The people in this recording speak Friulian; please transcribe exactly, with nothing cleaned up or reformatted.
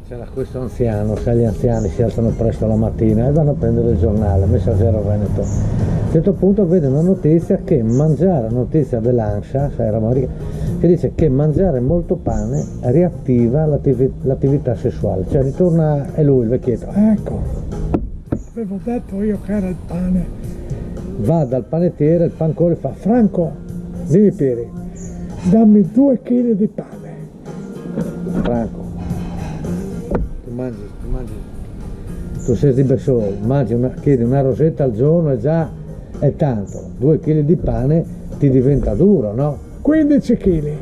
C'era questo anziano, sai, gli anziani si alzano presto la mattina e vanno a prendere il giornale, Messaggero Veneto. A un certo punto vede una notizia che mangiare, notizia dell'ANSA, sai, roba lì, che dice che mangiare molto pane riattiva l'attivi- l'attività sessuale, cioè ritorna, è lui il vecchietto, ecco, avevo detto io che era il pane. Va dal panettiere, il pancone, fa: "Franco, dimmi, Pieri, dammi due chili di pane." Franco, tu mangi, tu mangi, tu sei di Bessol, mangi una, chiedi una rosetta al giorno e già è tanto, due chili di pane ti diventa duro, no? Quindici chili.